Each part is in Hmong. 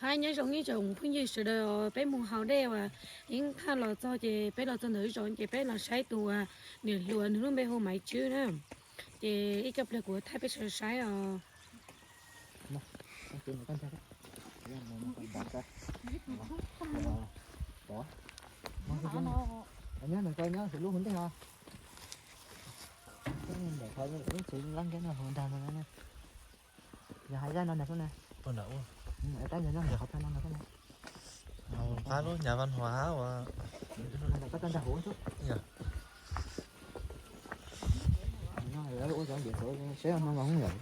Nyob zoo ib tsoom phooj ywg sawv daws, peb mus haus dej uas Yeeb Thaj los txog ces peb los txog ntawm zos ces peb los saib tus uas niam hluas nws lub npe hu Maiv Tswb na. Ces ib co pliag kuv thaij peb sawv saib os. Nyob ntawm ko nyob lub hu ntej os. Ntawm ko lub tsev lab nkiab no hu ntag no. Yog hais zaj no nag sub na. Qab lub nhà văn hóa uas ko tau ntag huv sub. Ua cov ntiav txhuv seb no mas hoob yom.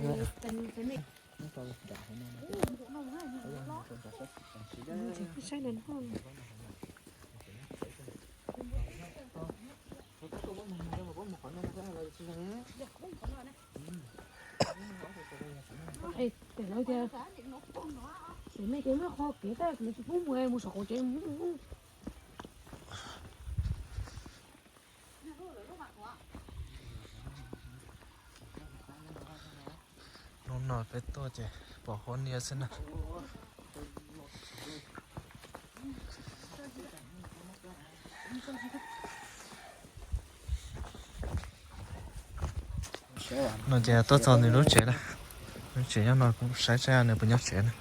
Ej, tias lawv tias, tias nej tias muab qho kev tab lawv tsis pub mus, mus saum qaum tsev mus. Hnub no peb tuaj ces pom huab niab xwb na. No ces tuaj txog nws lub tsev na. Lub tsev nyob no kuv saib saib nws puas nyob tsev na.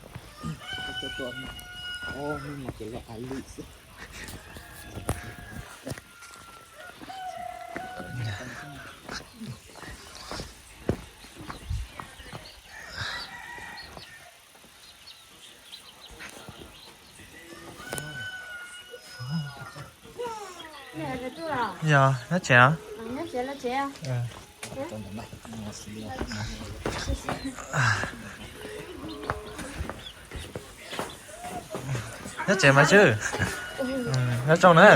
Yog nyob tsev os. Nyob tsev mas tswj. Nyob zoo na.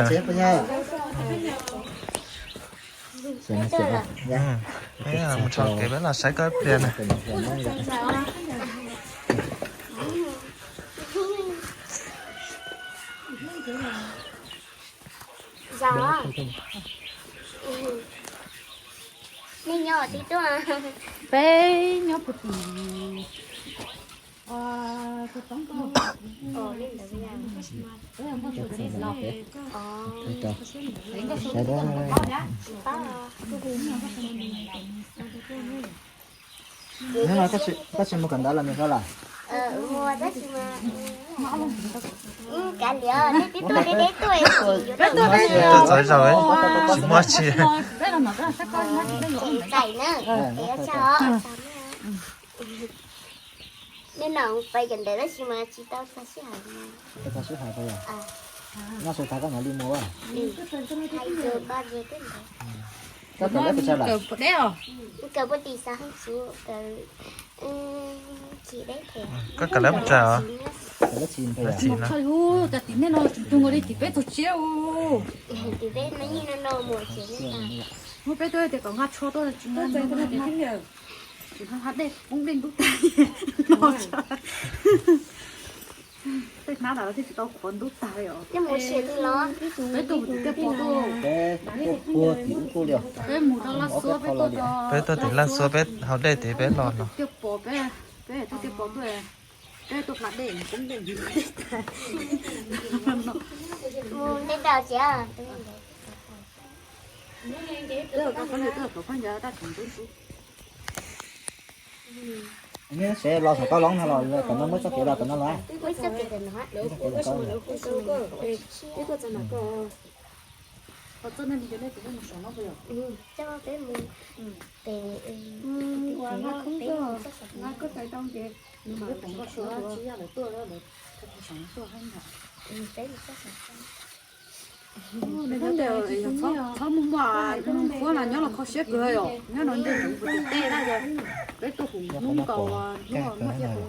Mus txog kev peb los saib koj ib pliag na. Peb nyob puag tim Koj tsis mus kawm ntawv los nws hlo lawm? Peb tuaj txog zog tsis muaj tsi. Nej no pais kawm ntawv tab sis mas tsis tau tag sij hawm. Tag sij hawm, noj su tas koj mam li mus. Koj kawm lab pes tsawg lawm? Kawm puag tim xav hab xu, kawm chim deb them. Koj kawm lab pes tsawg? Kawm lab chim. Mus tshaj ub, cas tim nej no tsis nrug nkaus li tim peb txog tsiab u. Tim peb no yeej no no mus tsev. Muab peb tuaj tias kom nqa tsho tuaj tsis nqa, tsis nqa dej, poob dej ntub tag. Tej hnab ntawd thiaj tsis tau qhuav ntub tag li os. Peb tuaj mus tim Laj Xuab peb tuaj, peb tuaj tim Laj Xuab peb haus dej tid peb los no. Peb tuaj pov tuaj, peb tuaj hla dej poob dej ntub tag. Neb sev los saum toj loob no los tom no muab txoj kev los tom no los? Txhob muaj muaj huab mas nyob los kho siab kawg yom, nyob no nce ntsoov puas tus tej na. Peb tuaj hum hnub nkaus, hnub muaj ib qho,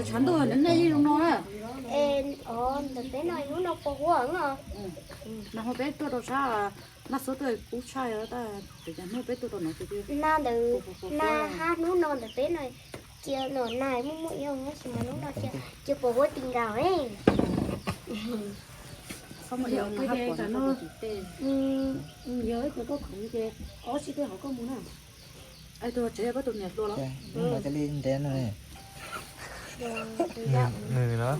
tshav ntuj nej yeej zoo no na. Ntawm peb no hnub no pos huab. Nag hmo peb tuaj rau sab Laj Xuab tuaj kub tshaj, tab sis cas hnub peb tuaj rau no ces na ntawd na hab hnub no ntawm peb no cia no na muaj muaj ib tab sis mas hnub no cia pos huab ti nkaus. Yog ib qho koj khoom ces ob sij tej hauv koj mus na. Tus tsev koj tus niam hluas los? Cia li ntev no. Nws, nws no.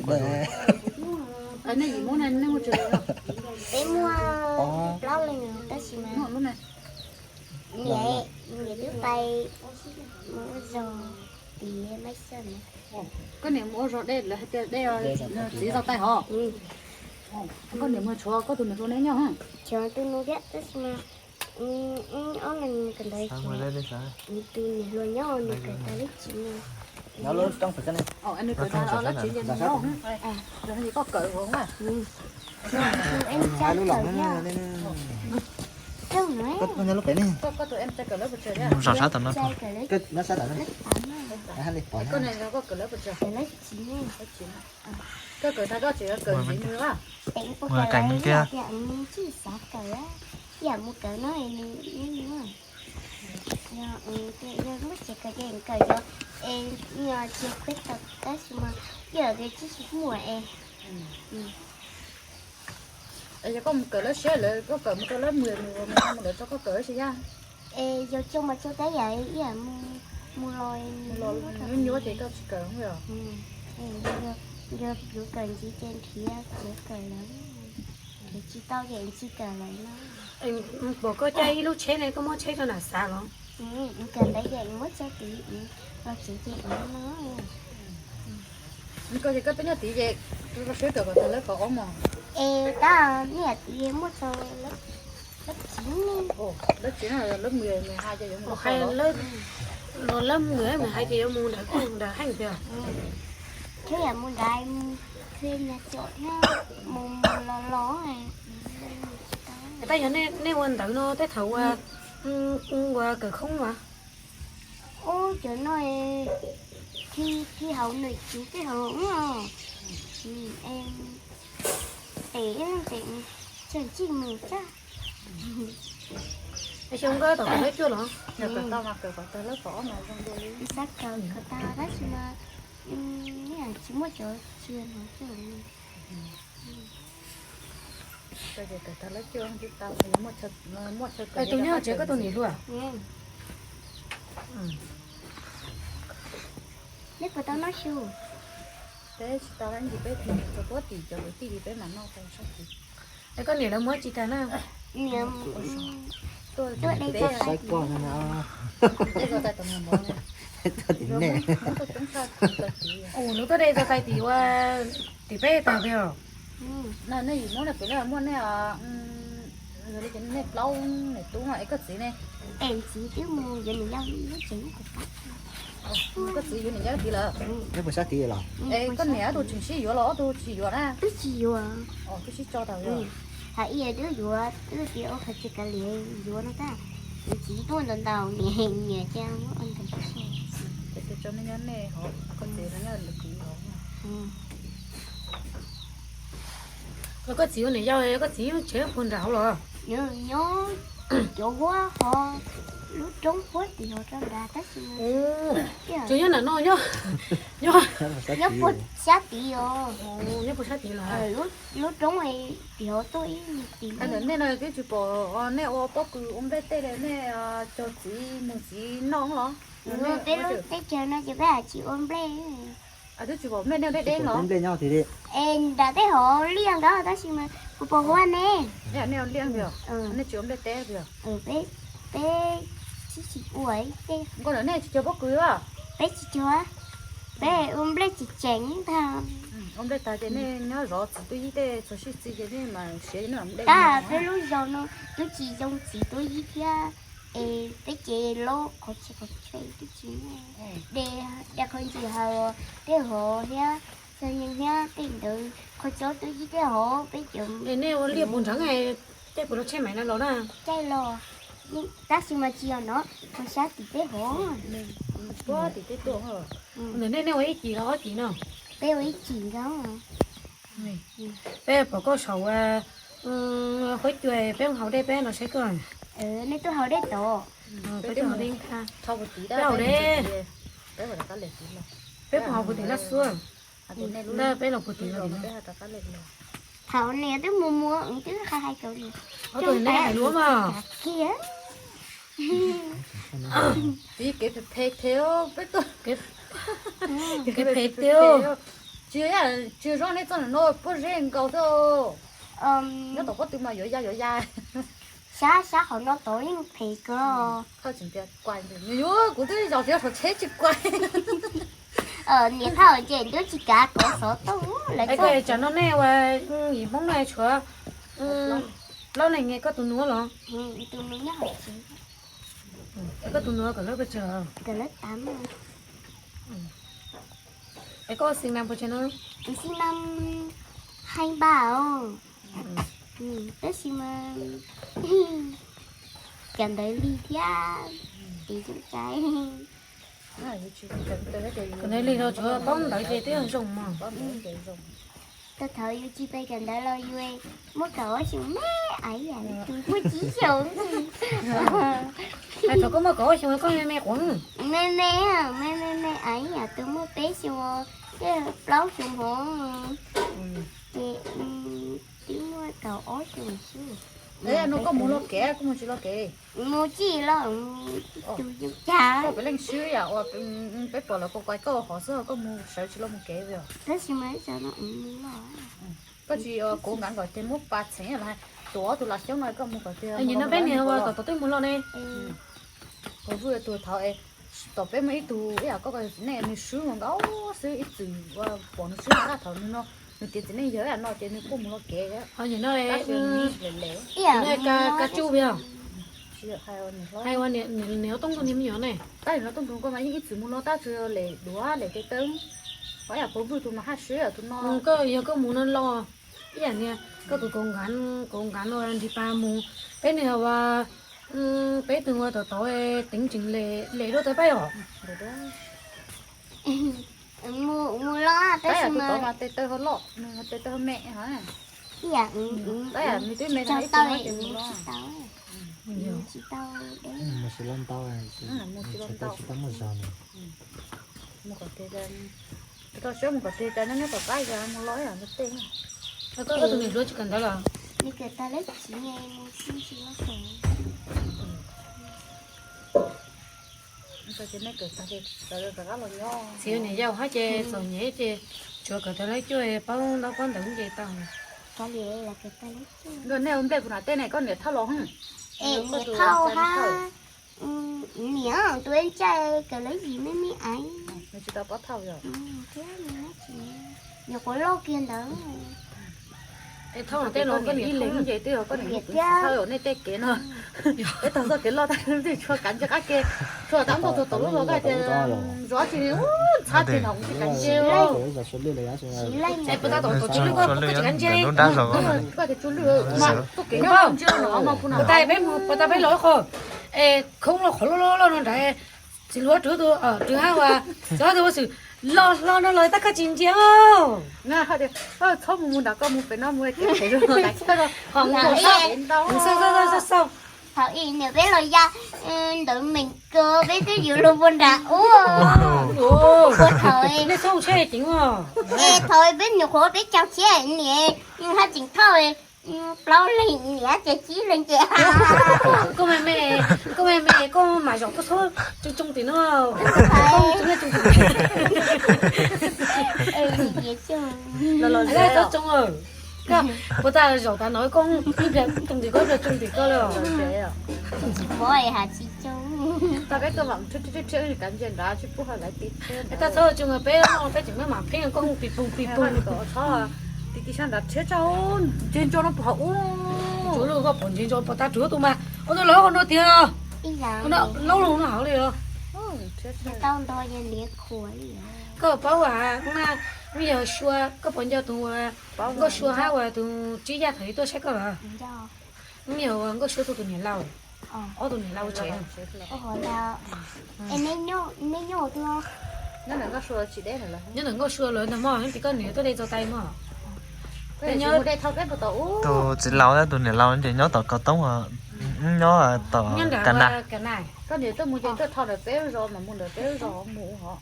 Nej yim Hmoob ne nej muaj tsawg leej? Peb muaj plaub leeg tab sis mas niam, niam twb pais mus ua zog tim Mab Xaj na. Koj niam mus ua zog deb, lawv hais tias deb, txiv tau taij hov. Koj niam mus tshuav koj tus niam hluas neb nyob? Tshuav tus nus thiab tab sis mas ob leeg kawm ntawv, tus niam hluas nyob nws kawm tau leb tsib no. Nws kawm tau leb tsib ces nws nyob. Koj kawm vauv na. Koj tus em txawj kawm lawv pes tsawg thiab? Koj niam koj kawm lawv pes tsawg? Koj kawm tag koj tseem kawm ntxiv mus a? Kawm ntxiv tiag. Ib yam mus kawm no, yog muaj tsev kawm ces kawm, yog es tsis khuib tau tab sis mas ib yam tias tsis muaj es. Es yog koj mus kawm lawv siab lawm, koj kawm mus rau lab mười mus, mus lawv tso koj kawm lawv siab yaj? Es yog coj mas coj tab yam ib yam mus los nyuaj nyuaj ces koj tsis kawm yog? Yog yuav kawm ntxiv ces nrhiav tsev kawm lawm, nrhiav tsis tau ces tsis kawm lawm no. Pom koj caij ib lub tsheb ne, koj muab tsheb rau nram xav los? Kawm ntawd ces muab tsheb tid los tsev ces no. Koj ces koj peb nyob tid ces koj siab kawm kom tag lab kaum ob mos? Es tab niam tid muaj txog lab txiv ne. Lab txiv no lab mười, mười hai ces yuav mus, los lab mười, mười hai ces yuav mus nram, mus nram heej tiag. Thiab yam mus nram, mus thiab nyag com thiab mus mus los los. Tab yog nej ua ntawv no tej thaum ua, ua kawm khoob mas? Ub, cov no thi, thi hauv nws tsuv tej hauv os. Tes, tes tseem tsis mus tag. Es xyoo koj tau kawm lab cuaj los? Xav kawm kom tag tab sis mas tsis muaj cov tsis hnov coj. Tus nyob tsev koj tus niam hluas? Neb puas tau noj xyu? Peb tsis tau, ib ntsis peb mus rau puab tim cov kwv tij peb mam noj tau sab tid. Es koj niam lawv mus dab tsi tag na? Niam tuaj de zog tais tim. Ua, lawv tuaj de zog tais tim ua tim peb tag peb os. Nej yim Hmoob no pem nej muaj nej, yog li ces nej plaub niam tub es koj txiv ne? Es txiv twb mus yuav niam yau lub tsev. Koj txiv yuav niam yau tid lawm? Neb puas sab tid los? Es koj niam ob tug tseem sib yuav los ob tug tsis yuav na? Twb tsis yuav. Twb sib tso tag. Hais ib yam twb yuav, twb tias ua qhov tsev kav liam yuav no tab. Kuv txiv tuaj ntau ntau niam, niam cia muab ua ntawd. Ces tus tso nej nyob nej hov, koj txiv no nyob ntawd kuv hov. Koj txiv ua niam yau, koj txiv nyob tsev puag nram hauv los? Nyob cov huab hov, lub roob huab tim hov rau nrad tab sis. Tsis nyob nram no, nyob, nyob, nyob puag sab tid os. Nyob puag sab tid los? Lub roob tim hov tuaj ib tim. Nej no twb tsis pom nej ua pob kws ua nplej tej li, nej cog txiv mus txiv noj los? Peb lub teb chaws no ces peb tsis ua nplej. Twb tsis pom nplej nyob deb deb los? Es nram tej hov liaj ntawd tab sis mas kuv pom huab ne. Nej tsis ua nplej teb os? Peb tsis ua tej. Nkauj, nej tsis cog pob kws los? Peb tsis cog, peb ua nplej tseem tseem ntag. Ua nplej tag ces nej nyob zov txiv tuaj yib tej txog sib txiv ces nej mam siav nej nplej. Tab peb lub zos no twb tsis zoo txiv tuaj yib thiab, es peb ces lub qhov txhia qhov chaw twb tsis muaj. De, de qhov ntsis hawm tej hov thiab, txog yeej thiab tej ntawd qhov tsob tuaj yib tej hov peb cov. Es nej ua liaj puag nrad, caij puas lub tsheb maiv no los na? Caij los, tab sis mas tsis yog no, puag sab tim peb hov. Puag tim peb tuaj. Ntawm nej, nej ua ib cim los ob cim no? Peb ua ib cim ntag. Peb pom koj saum huab cua, peb mus haus dej peb los saib koj. Nej tuaj haus dej tod. Peb tuaj haus dej, peb haus dej. Peb puas haus puag tim laj xub? Peb los puag tim no. Thaum niam twb mus mus twb hais hais rau niam. Ob tug nej hais luaj mas. Txiv kev phem phem phem, peb tuaj kev Phem tiag. Tsis, tsis zoo nej txoj no pob zeb nkaus xwb. Nyob tom pob tw mas yuav ya yuav ya. Sab sab qhov no tod yeej phem kawg. Yuav kuv twb zaum tsis tau saum tsheb tsis kuaj. Niam thauj ces twb tsis kav kov xov tooj lawv. Koj tsam no nej ua yim Hmoob no tshuav plaub leeg, koj tus nus los? Tus nus nyob hauv tsev. Koj tus nus kawm lab pes tsawg? Kawm lab tav. Es koj xis nas pes tsawg no? Kuv xis nas hai ba os. Tab sis mas kawm ntawv lig thiab, ces zoo cai. Kawm ntawv lig los tsuav paub ntawv ces twb yog zoo mog. Tau thaum yus tsis pais kawm ntawv los yus muaj kaum ob xyoos me, aiv yam li tus muaj tsib xyoos. Hais thaum koj muaj kaum ob xyoos koj me me quav. Me me, me me me, aiv yam tus muaj peb xyoos thiab plaub xyoos hov. Ces twb muaj kaum ob xyoos xwb. No koj mus lo kev, koj mus tsis lo kev? Mus tsis los tus yeej cas. Koj peb leej swb yam uas peb pom lawv koj kuv koj hov xwb koj mus sawv tsis lo mus kev os. Tab sis mas ib tsam no mus los. Koj tsis kuv nkav kom tiag muab pas txheem los hais tus ob tug lam xyoob no koj mus kom tiag. Nim no peb niag ua tom tom twb mus los ne. Kuv vwj tus thaum es tom peb muaj ib tug ib yam koj ko txiv neej nws swb nkaus xwb ib txwm ua pom nws swb no thaum nws no nws tiav txiv neej yawg ib yam no ces nws kuj mus lo kev. Nim no ka tsuj os. Hais ua niam hlob Tooj tus niag me nyuam ne. Tab sis no Tooj tus ko mas yeej ib txwm mus no tab sis lem duav lem tes taw. Ho yam kuv vwj tus mas haj swb tus no. Koj yog koj mus no los ib yam niag koj kwv kaus nkav, kaus nkav no nrig pas mus. Peb niag ua, peb tug ua tom tod teev tseem lem dua tawv paib os. Mus los tab sis mas tes taw ho loj, tes taw ho me. Ib yam nws twb me tau ib tug no ces mus los. Mus tsis tau, mus tsis tau ntau, tsis tau muaj zog. Mus kom tiag, tau siab mus kom tiag cas nyob nyob tom qab yog mus los ib yam ntawd tej. Koj tus niam hluas tsis kawm ntawv los? Nws kawm tag lab txiv mus tsis tsis los kawm. Txiv niam yau hab ces txom nyem ces tsuav kawm tag lab cuaj paub ntaub paub ntawv ces tau. Nej ua nplej puas nram tej ne, koj niam thauj los? Es niam thauj hab, niam tus ntxhais kawm lab yim me me aiv. Nws tsis tau paub thauj os. Nyuam qhuav loj kiag ntawd. Es thauj tej no koj niam ib leeg ces twb yog koj niam thiab nej tej kev no. Peb taug txoj kev loj tag twb tshua kav ntsia qab ke, tshua tau ntau tug tom lub zos koj tias zov tsis ntxhab tes no kuv tsis kav ntsia. Es puas tau tom tom tsis lwj koj puas tsis kav ntsia li? Koj tias tsis lwj mas txoj kev nyob ntsia no mas puas tas peb mus puas tas peb los qhov es khoob los qhov loj loj loj no nrad. Txiv hluas rwg tus rwg hab uas txiv hluas tus ua xwm los hlo no los tab koj tsis ntsia. Txhob mus mus nram koj mus pem no mus kev pem los ntawm koj. Thaum ub niam peb los ya ntawd meem kawg peb twb yuav los puag nram ub. Ua thaum, es thaum peb nyuam qhuav peb caug tshiab niam haj tseem thauj plaub leeg niam ces tsib leeg ces. Koj me me, koj me me koj mam zaum koj txhob tsoo tsoo tim no. Koj tsoo tsoo tim no. Txhob tsoo. Koj puas tas zaum tas no koj ib pliag tsoo tim koj, ib pliag tsoo tim koj lawm. Tsis pom has tsis tsoo. Txhob tsoo, peb peb tseem mam pheej koj pis pug pis pug. Tib sab nrad thiab tso, ntse ntso no puas ub. Tsuav lub koj pom ntse ntso puas tas rwg tus mas ua tus laub no tiag. Laub lug no hauv li os. Koj paub as, na, yog Sua, koj puas nco tus uas Nkauj Sua hab uas tus Tsib Yaj thaum ub tuaj saib koj lawm? Yog uas Nkauj Sua tus niam laus, ob tus niam laus tsev. Nyob ntawm Nkauj Sua lawv ntag mog, nyob tim koj niam tuaj de txog tais mog. Tus txiv laus thiab tus niam laus ces nyob tom Kaus Toob, nyob tom Ka Nas. Koj niam tuaj mus ces tuaj dhau ntawm peb zos mas mus ntawm peb zos mus hov.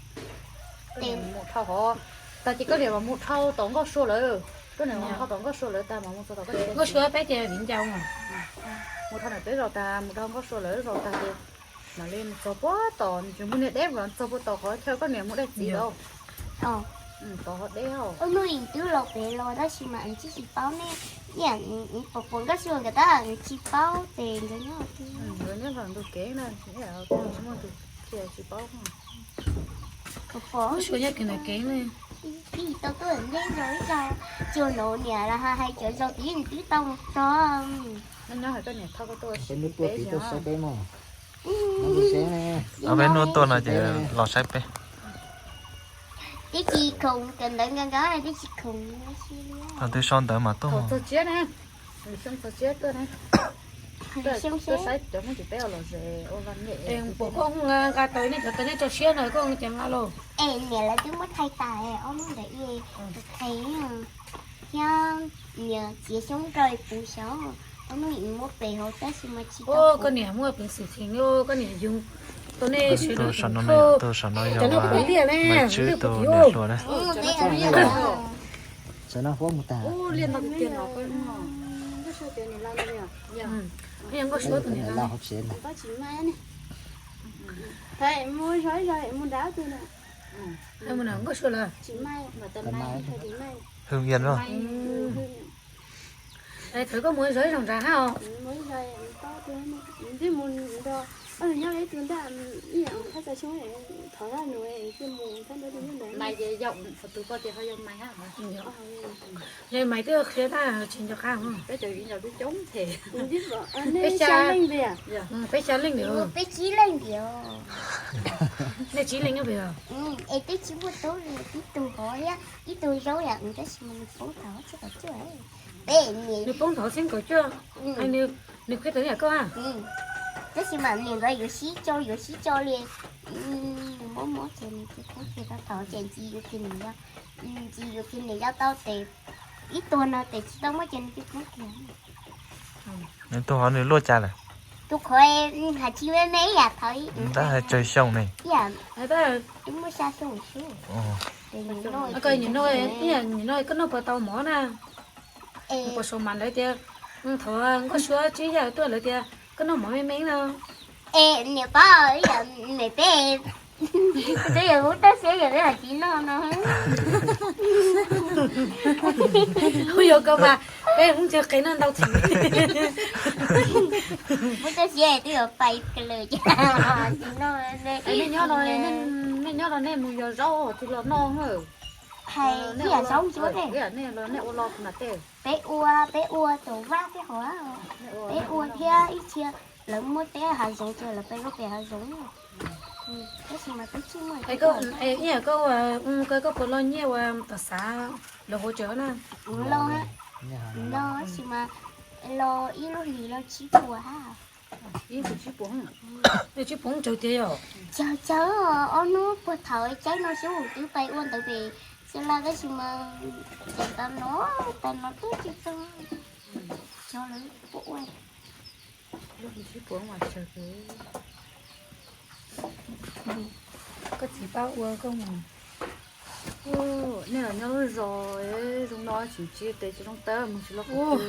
Koj niam mus dhau hov, tag ces koj niam mas mus dhau tom Nkauj Sua lawm. Koj niam mus dhau tom Nkauj Sua lawm tag mas mus txog tom koj niam. Nkauj Sua peb ces viv ncaus. Mus dhau ntawm peb zos tag, mus dhau Nkauj Sua lawm zos tag ces Mam li mus txog puag tom, nws tseem muaj niag deb los txog puag tom qhov chaw koj niam mus dai txiv los. Tod deb os. Ub, hnub ib twb los pem los tab sis mas tsis tsis paub ne, ib yam pom pom nkauj Suav nkawd tab tsis paub ces nkawd nyob, nkawd nyob hauv ntug kev na, tsis muaj tus thiaj tsis paub. Nkauj Suav nyob kiag ntawm kev ne. Ib tau tuaj ntej zog ib zaug, tsuas nov niam los hais cov zaus twb twb tau mus txog. Nyob hais koj niam thauj koj tuaj, peb hnub tuaj peb tuaj saib peb mog. Peb hnub tuaj no ces los saib peb. Twb tsis khoom, cov ntawd nka nka twb tsis khoom. Thaum twg so ntawd mas tuaj. Txog tsiab na, xyoo txog tsiab tuaj na. Tuaj saib cov Hmoob ces peb los ze ua vaj nyiaj. Pom koj nqa taws nej cov taws nej tso siab na koj ces nqa los. Es niam lawv twb muab thaij tas ob hnub ntawd, qhia thiab niam txiav xyoob rau puv xyov, ob hnub muab pem hauv tab sis mas tsis tau. Koj niam muaj peev xwm theem, koj niam yug tau nej sawv daws, cov no puav liaj ne, Maiv Tswb tus niam hluas na. Nkauj Suav tus niam hluas. Nkauj Suav los. Hwm Yas los. Thaum koj mus zov ib zaug ntshav hab os. Yog Maiv twb qhia tag tsis nco qab. Peb xya leej, peb xya leej ntiag. Nej tsib leej nyob pem os? Es twb tsis muaj tub li, ib tug hov thiab ib tug zaub yom, tab sis mas nws poob thaum txheeb kaum cuaj. Peb, nws poob thaum txheeb kaum cuaj. Nws khwv tau ib yam koj. Tab sis mas niam nkawd yuav sib co yuav sib co li, nws mob mob ces nws cia poob kiag tau thaum ces ntxiv yuav kiag niam yau, ntxiv yuav kiag niam yau tau tes ib tuag no tes tsis tau muab ces nws cia poob kiag. Nws tus hov nws luaj cas lawm? Tus qhov hais tsis me me ib yam thaum ib, tab hais tsawg xyoo ne? Ib yam twb muaj xya xyoo xwb. Nim no koj noj puas tau mov na? Puas sau mas lawv tias, thaum Nkauj Suav tsib yam tuaj lawv tias koj noj mov me me no. Es niam paub ib yam me peb, peb yog hub tab sis yog peb hais tsis noj no. Kuv yuav koj mas peb hub ntshe qe noj ntau txiv. Hub tab sis twb yuav pais kawg lawm cas tsis noj. Nej nyob no, nej nyob no nej mus yos zaub twg los noj? Hais ib yam zaub ntsuab ne. Nej ua los mas tej. Peb ua, peb ua tus vaj tej hov, peb ua thiab ib txhia lawv muab tej hav zoov ces lawv peb lub pem hav zoov. Tab sis mas peb tsis muaj. Ib yam koj, koj puas lo nyiaj ua tom xav lawv hauv tsev na? Lo, lo tab sis mas lo ib lub hlis lo tsib puas hab. Ib puas tsib puas, tsib puas tsawg tiag yom? Tsawg tsawg, ob hnub puag thaum caij no xwb twb pais ua ntawd pem Xeem Las tab sis mas tseem tas no, tas no twb tsis tau. Tsawg lawm puas ua. Lub hlis tsib puas mas tsawg kawg. Koj txiv pab ua koj mus. Nej los nyob lub zos zoo no tseem tsis tes tsis zoo tawb mus tsis los qhov twg.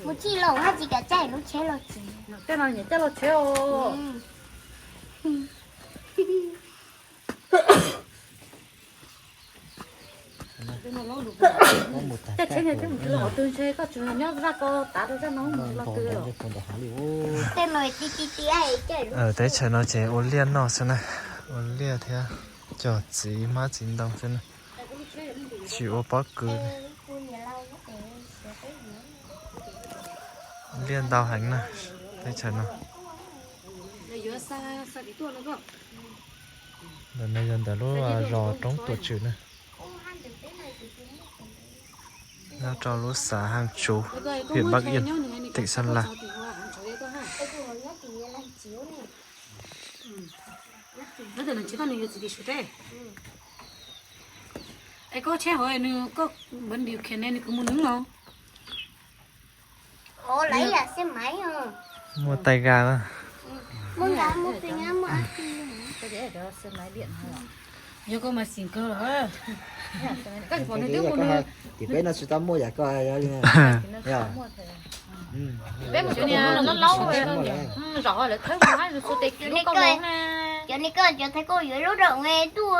Mus tsis los hab tsis kam caij lub tsheb los tsev. Tej no nyiam caij los tsheb os. Tej tsheb no twb mus tsis los qhov twg ntshe koj tseem nyob zaj ko tav rau zaj no mus tsis los twg. Tej no ti ti ti caij. Teb chaws no ces ua liaj noj xwb na, ua liaj thiab cog txiv hmab txiv ntoo xwb na, tsis ua pob kws. Liaj ntau heev na, teb chaws no. Ntawm no yog ntawm lub zos Roob Tuam Tswm na. Nyob rau lub xã Hang Chu, huyện Bắc Yên, tỉnh Sơn La. Es koj tsheb hov nws koj npawv ntim khiav ne nws kuv mus nws los. Muaj tais ga na. Yog koj mas xim kawg los. Tim peb no tsis tau muaj yam koj li. Peb mus cov niag laub laub, zom lawv khawb mus hab, xua tes kiv lub kauj loo na. Cov niag koj cov thaiv koj yuav lub rooj ntuj.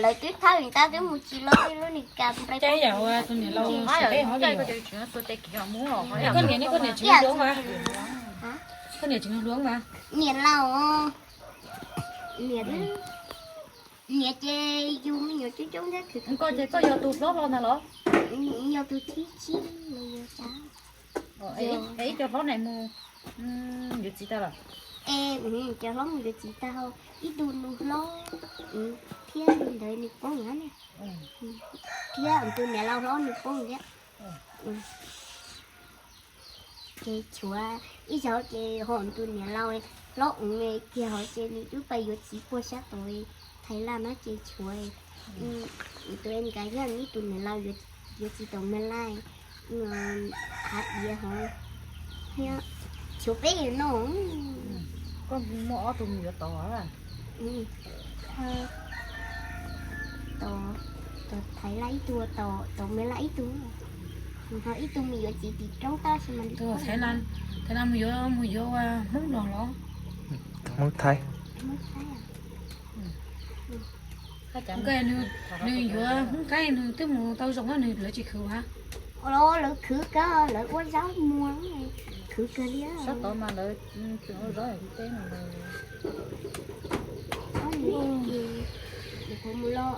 Lawv twb thawb tab twb mus tsis los lub niag ka. Tus niam laus, koj niam, koj niam tsis luv mas, koj niam tsis luv mas. Niam laus, niam, niam ces yug me nyuam coob coob thiab. Koj ces koj yog tus hlob hlo ntag los? Yog tus thib tsib los yog. Es ib co hlob ne mus yuav txiv tag los? Es cov hlob mus yuav txiv tag, ib tug nus hlob thiab ntawd nws poob thiab, tus niam laus hlob nws poob thiab. Ces tshuav ib zaug ces ho tus niam laus hlob kiag hov ces nws twb pais yuav txiv puag sab tod Thaib Laj na ces tshuav tus nkawd thiab ib tus niam laus yuav txiv tom Mes Laj, Hav Iav hov, tshuav peb no. Koj muaj ob tug mus yuav tod. Tom Thaib Laj ib tug, tom Mes Laj ib tug, ho ib tug mus yuav txiv tim roob tab sis mas Thaib Laj mus yuav, mus yuav Hmoob los los? Hmoob Thaib. Nws yuav Hmoob Thaib nws twb mus tau zoo, nws lawv tsis khwv mas. Lawv khwv kawg, lawv ua zaub muag, khwv kawg li. Sab tod mas lawv tseem ua zaub teb no. Kuv mus los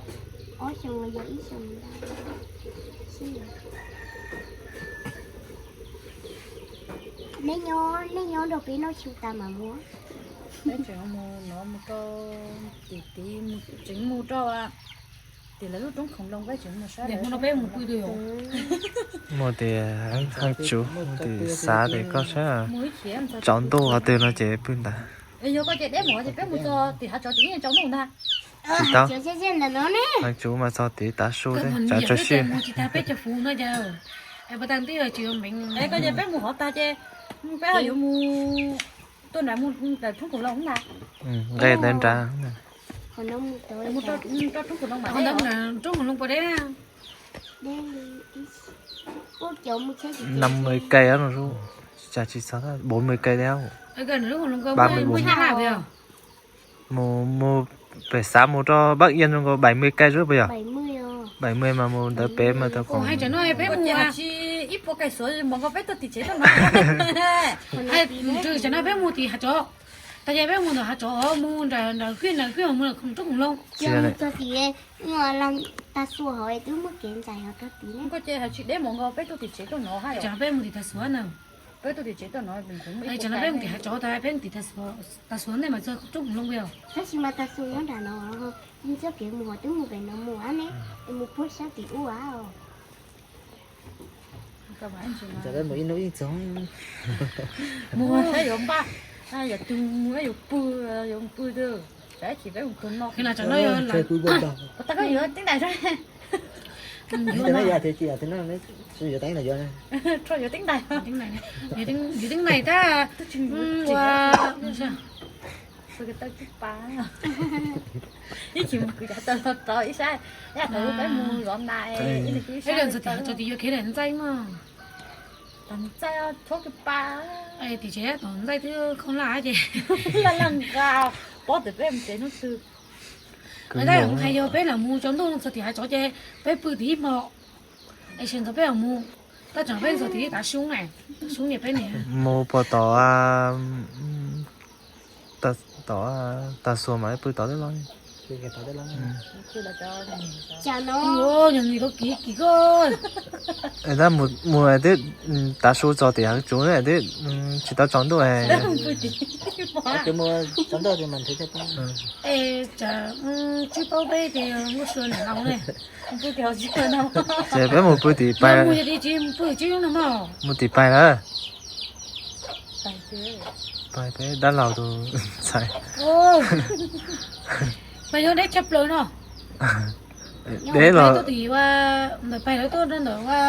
ob xyoo los yog ib xyoo ntau. Nej nyob, nej nyob nrog peb noj su tas mam mus. Peb tseem mus no mus rau tim, tim tseem mus rau tim lawv lub roob khoom loo, peb tseem mus sab. Peb mus pw twg? Mus tim hav tsuv, mus tim xav tias koj saib tsaus ntuj qhov twg no ces pw ntawd. Yog koj ces deb mus ces peb mus txog tim hav tsov ces yeej tsaus ntuj ntag. Tsis tau, hav tsuv mas txog tid tav su thiab, tsam tsaus siab. Koj ces peb mus hov tag ces peb ho yuav mus tuaj nram mus roob khoom loo ntag. Nqe ntawd nrad. Roob khoom loo puas deb? Năm mươi cây đó, tsam tsis txog, bốn mươi cây đấy. Mus, mus pem xav mus rau Bắc Yên nkaus bảy mươi cây rưỡi puas yog? Bảy mươi mas mus ntawd pem mas tau khoom. Ib puas kais xuav mov nkaus peb tuaj tim tsev tuaj no. Tsam no peb mus tim hav tsov, tas ces peb mus ntawm hav tsov, mus nram, nram Hwj, nram Hwj mus roob khoom loo. Tag xuas hov twb muaj kev ntxais hov rau tim. Koj ces hais tsis deb mus nkaus peb tuaj tim tsev tuaj no. Tsam no peb mus tim tag xuas na. Peb tuaj tim tsev tuaj no. Tsam no peb mus tim hav tsov tas peb mus tim tag xuas, tag xuas ntej mas txog roob khoom loo puas yog? Tab sis mas tag xuas nyob nram no, txoj kev mus hov twb mus pem no mus ne, es mus puag sab tim ub os. Mus saib yuav npaj, yuav tus mus yuav pw, yuav pw twg, saib chim peb mus tus no. Tag koj yuav teeb dais. Yuav teeb dais, yuav teeb dais tag. Ua ib chim mus kwv cov taw los rau ib sab, ib yam thaum peb mus zov nas, ib yam txog tim hav tsov tim yuav kev daim ntxaib mas. Tag ntxaib txhob kws pa. Tim tsev tom ntxaib twb khoom laj ces laj laj nqa, pob tias peb mus tsev hnub twg. Tab mus hais yog peb lam mus tsaus ntuj txog tim hav tsov ces peb pw tim ib hmo, es sawv ntxov peb lam mus. Tab tsam peb txog tim tav su, tav su niam peb niam. Mus puas tom, tom tag xuas mas pw tom tej los. Yog nws tau kiv kiv koj. Tab mus twb tav su txog tim hav tsuv twb tsis tau tsaus ntuj. Tsam tswb paub peb tias muaj sua niam laus ne. Ces peb mus pw tim pais. Mus tim pais lawm. Pais peb dab laug tus ntxhais. Pais yog deb tshaj plaws no. Deb los. Ntawm pais lawv tuaj rau ntawm ua,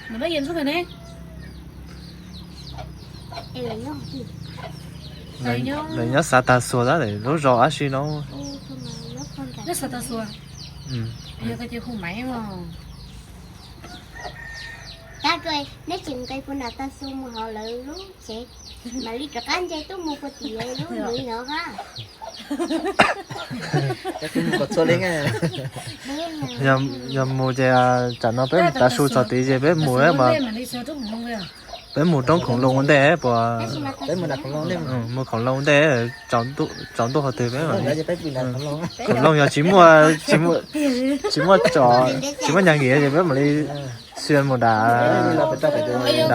ntawm Paj Yas ntxub pem ne. Lawv nyob Xav Tag Xuas tab lub zos dab tsi no. Nyob Xav Tag Xuas. Yog koj cia hu Maiv mas. Neb tseem nqis puag nram Tag Xua mus hauv lawv lub tsev, mam li rov qab nce tuaj mus puag tim lub nws no hab. Yog mus ces tsam no peb mus tav su txog tid ces peb mus mas peb mus roob khoom loo ua ntej puas? Mus khoom loo ua ntej, tsaus ntuj qhov twg peb khoom loo yog tsis muaj, tsis muaj, tsis muaj nyag nkiav ces peb mam li xyuas mus nram, nram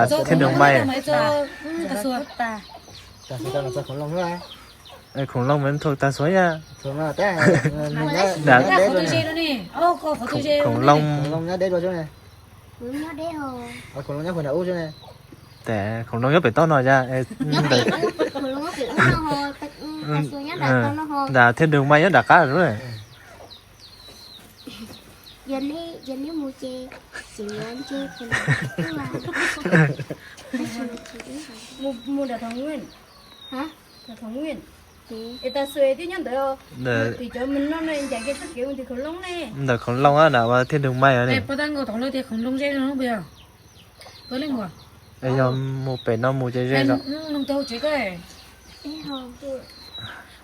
Thiaj Nroog Maij. Khoom loo mas thuam Tag Xua yaj. Khoom loo, tes khoom loo nyob pem toj no yaj. Nram Thiaj Nroog Maij nyob nram qab. Mus nram Thoob Nkuaj. Thoob Nkuaj. Es Tag Xua twb nyob ntawd, tim cov mus no ncaim kiag txoj kev mus tim Khoom Loo ne. Ntawm Khoom Loo na, Thiaj Nroog Maij ne. Puas tau nkaus tom lawv tias Khoom Loo ze no puas yog? Puas leej muam? Yog mus pem no mus ces ze zog. Tsev ko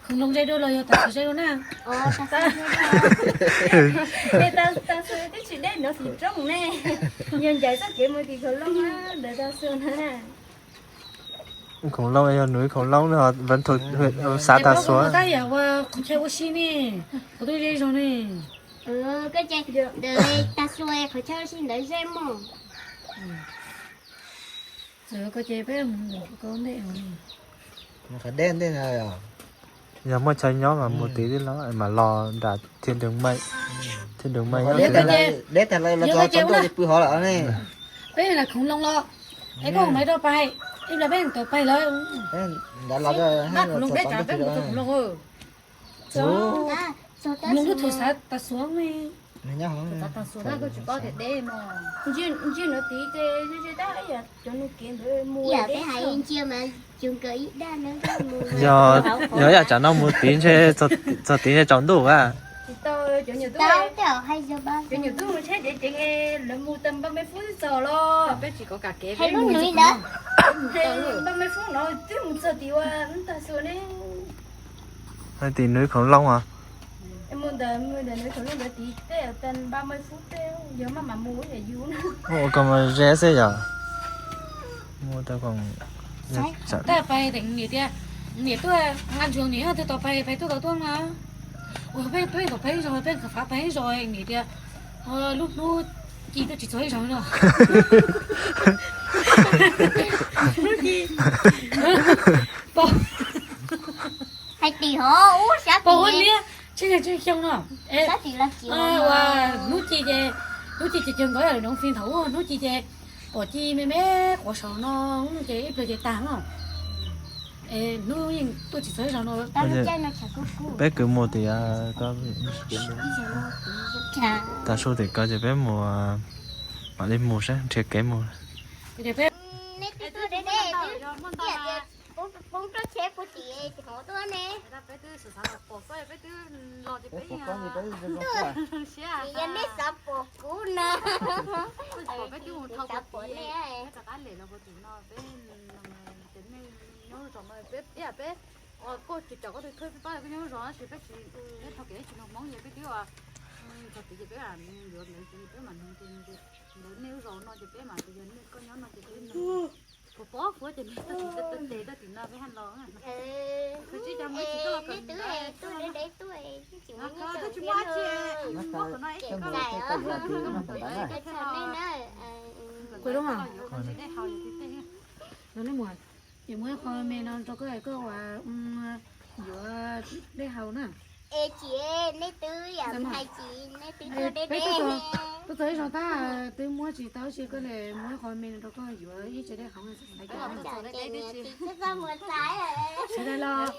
Khoom Loo ze dua los yog Tag Xua ze dua na? Tag Xua twb tsis deb nrov xim roob ne. Yog ncaim txoj kev mus tim Khoom Loo ntawd Tag Xua na. Khoom Loo yog nws Khoom Loo, Vas Thuam, xav Tag Xua. Tab yam ua qhov chaw ua si ne, qhov twg ze zog ne. Tag Xua qhov chaw ua si ntawd ze mog. Txawm ko ces peb mus ntawm ko ntej. Yog muaj chaw nyob mas mus tid tib los mas los nram Thiaj Nroog Maij. Thiaj Nroog Maij deb tag lawm, los txog tsaus ntuj ces pw hov lawm ne. Peb lam Khoom Loo los, es koj mus rau pais, ib pliag peb tau pais lawm. Khoom Loo peb tsav peb mus txog Khoom Loo. Khoom Loo lub thaum xav Tag Xua ne. Tag Xua na koj tsis paub tias deb mog. Ntsia no tid ces ze tab yam cov nws kev ntawd mus. Yam peb hais ntsia mas cus nkawd ib dag na. Yog yam tsam no mus tid ntshe txog tid ntshe tsaus ntuj a. Tsis tau, cov nyuam tub, cov nyuam tub mus tsheb ceev ceev, lawv mus tau npaj me fub twb txog los. Peb tsis kov kam kev, peb mus npaj me fub no twb mus txog tid ua Tag Xua ne. Hais tias nws Khoom Loo as. Mus ntawm, mus ntawm nws Khoom Loo ntawd tid tej npaj me fub tej, yog maj mam mus yam yus. Ua koj mas ze xwb yom. Mus tau koom. Tab pais niam tias, niam tuaj nqa ntsuag niam twb tau pais, pais tuaj tau tuaj mas. Ua peb tuaj ib tog pais ib zaug, peb fav pais ib zaug niam tias lub hnub ci tuaj tsis txog ib zaug no. Hnub ci, pom, hais tias hov ub sab tim, tsib caug tsib xyoo no. Hnub ci ces, hnub ci ces cog nkawd noov fij thaum ub, hnub ci ces pom ci me me quav saum no ces ib pliag ces tag no. Es hnub yeej tuaj tsis txog ib zaug no. Peb kwv mus tim, Tag Xua tim ko ces peb mus, mam li mus saib nrhiav kev mus. Peb, peb, peb twb xav xav los pom koj, peb twb zoo siab, yog nej xav pom kuv na, pom peb twb mus thau pom nej, peb rov qab lem los puag tim no, peb cov neeg nyob zos no peb, ib yam peb, koj tsis caum koj tus kheej peb pab koj nyob zos tab sis peb tsis, peb thau kev tsis mloog Hmoob ces peb twb ua, txog tid ces peb yuav lawv ces peb mam nug ces lawv nej lub zos no ces peb mam tias yog koj nyob no ces peb nug. Kuv pom kuv ces nws tau tim, tau tim no peb haj los. Kuv tsis cov muaj ib tsis koj los kom nws, twb tsis muaj dab tsi, muab kom no ib tsis koj los kom nws, koj thiaj los, koj thiaj los yuav qhov ntshe dej haus yus tiag tiag. Ces muab qhov me no rau koj, koj ua yuav dej haus na. Es tsis, nej twb yam hais tsis, nej twb tuaj deb deb. Tuaj txog ib zaug tab twb muab tsis tau, tsis koj li muab qhov me no rau koj yuav ib tsev dej haus. Sawv daws los,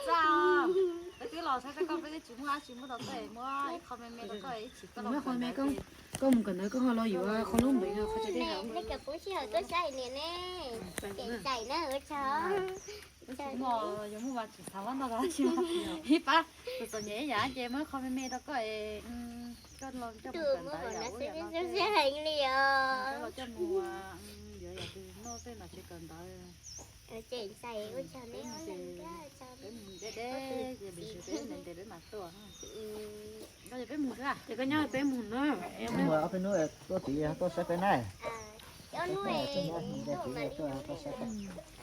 peb twb los saib koj, peb twb tsis muaj dab tsi muab rau koj, muab ib qho me me rau koj ib tsis koj los. Muab qhov me, koj mus kawm ntawv koj ho los yuav qhov lub npe no qhov tsev dej haus. Nej kawm poob sij hawm tuaj saib niam ne. Txais na, ua tsaug. Yuav muaj vas tsis xav muab ntau ntau dab tsi. Ib pab tus txom nyem ib yam ces muab qhov me me rau koj es koj los coj mus kawm ntawv yom, ua yam no xwb heev li os. Koj los coj mus yuav Tej no tsis kawm ntawv. Ces ntxhais ua tsaug neb ob leeg thiab, peb mus deb deb ces lwm zaus peb ntev ntev peb mam tuaj. Koj ces peb mus xwb, ces koj nyob peb mus na. Mus ob peb hnub tuaj tid tuaj saib peb na. Koj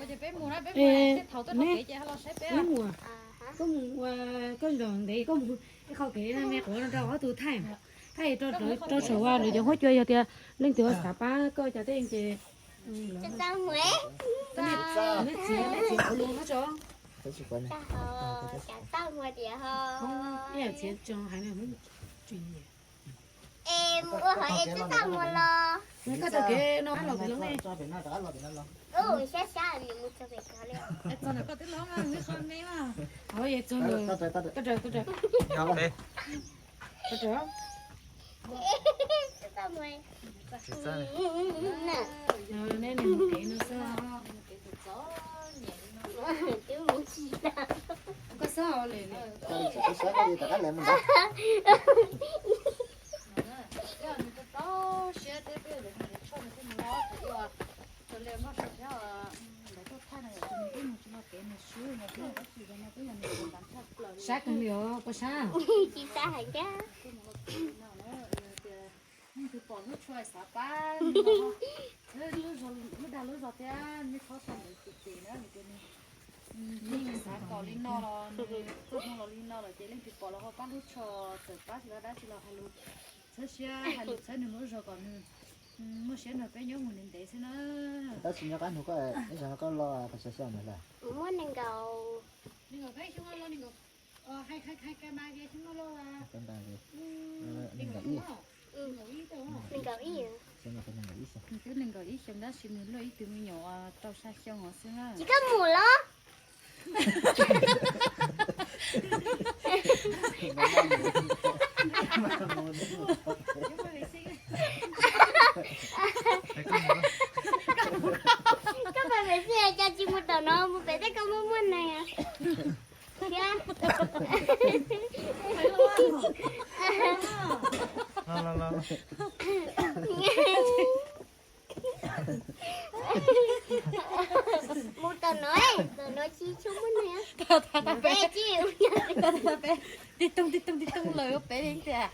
ces peb mus na, peb mus tej thaum tuaj rau kev ces ho los saib peb. Peb mus, koj mus ua koj zaum ntev koj mus ib qho kev me quav no rau ob tug thaij, thaij rau saum lawv cov huab cua yog tias leej twg xav pab koj cov tej ces txiav, txiav qhov lus no tso. Ib yam txiav tso hais no, es mus ua hov es tsis txaj muag los. Koj taug kev no los pem loo ne. Txog ntawm koj twb los mas, nws qhov me mas. Hov es txog ntawm, koj raws, koj raws. Koj raws. Neb mus kev no xwb. Koj xav li, sab kawg li os, koj sab. Tsis sab hais ncaj. Leej twg pom lub tshuaj xav pab, lub dag lub zog thiab nej txhob xav ntawd ces na, ces nws yeej xav kom li no los nws tuaj hnub los li no lawm ces leej twg pom los ho pab lub tsho tawm pab tsis los dab tsis los hais lus. Txhawb siab hais lus txhawb nws lub zog kom nws muaj siab nrog peb nyob mus ntev ntev xwb na. Tab sis nyob qab hnub koj, ib zaug koj loj tau xya xyoo ntawd lawm? Muaj nees nkaum. Nees nkaum peb xyoo los nees nkaum, hais hais hais ka mas xyoo no los nees nkaum ib. Nees nkaum ib. Nws twb nees nkaum ib xyoo tab sis nws luaj ib tug me nyuam rau xya xyoo os xwb na. Tsis koj mus los? Koj pais pem xwb cas tsis mus tom no, mus pem tej koj muaj muaj neeg. Thiab mus tom no, tom no tsis tshua muaj neeg. Tib toog tib toog tib toog lawm pem li tiag.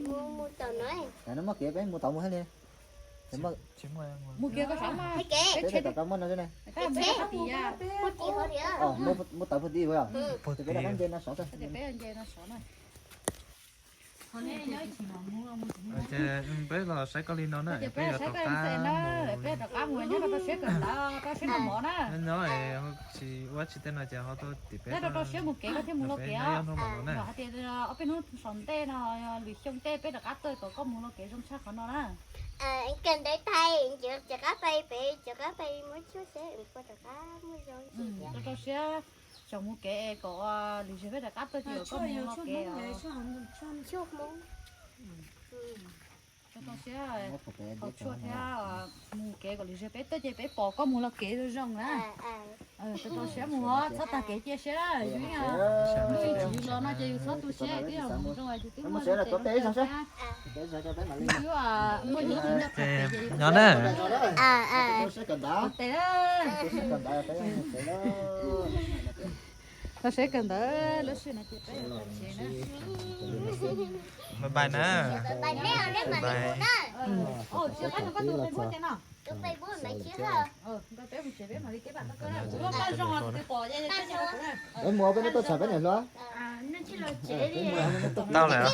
Mus tom no. Muaj kev peb mus tom mus thiab li. Mus kev koj sav mas. Peb tsev tom no muaj no xwb ne. Muaj tawv puag tim ua. Peb rov qab nce no sov. Peb los saib koj li no na, peb yuav rov qab mus. Peb rov qab mus nyob rau rau siab kawm ntawv, rau siab noj mov na. Nyob tsis ua tsis tej no ces ho tuaj tim peb rau rau siab mus kev, koj thiaj mus luaj kev os. Hais tias ob peb hnub saum ntej no, lwm xyoo tej peb rov qab tuaj kom koj mus luaj kev zoo tshaj qhov no na. Kawm ntawv tag, rov qab pais pem, rov qab pais muab tshuaj seb puas rov qab muaj zoo. Rau rau siab, xyov mus kev kom lwm zaug peb rov qab tuaj ces koj mus luaj kev os. Tshuaj Hmoob. Rau rau siab, haus tshuaj thiab mus kev kom lwm zaug peb tuaj ces peb pom koj mus luaj kev zoo zoo na. Rau rau siab mus os, txhob tag kev cia siab na. Yus los no ces yus txhob tu siab, twb yog mus zoo es yus twb muaj siab. Yus twb muaj ib tug nyob qhov pem ces yus txhob tu siab. Tes na. Rau siab kawm ntawv lub sij hawm no ces peb yuav txog tsev na. Bye bye na. Bye bye. Peb mus peb tuaj txog peb niam hluas. Tau lawm.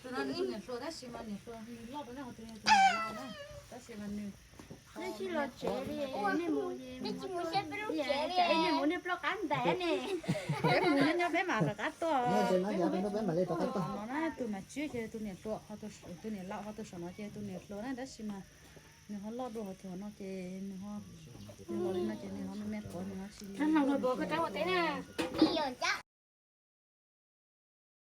Tus no nws tus niam hluas tab sis mas niam hluas nws loj rau nej qhov twg, tus niam laus na, tab sis mas nws, nej tsis los tsev li, nej mus, nej tsis mus saib peb lub tsev li, nej mus nej ploj qab ntais ne. Peb mus nyob nyob peb mam rov qab tuaj. Peb mam li rov qab tuaj no na, tus mas tsib ces tus niam hluas, tus niam laus ho tus saum no ces tus niam hluas na, tab sis mas nws ho loj dua qhov twg no ces nws ho, nws los li no ces nws ho me me quav nws ho tsis, nws ho tsis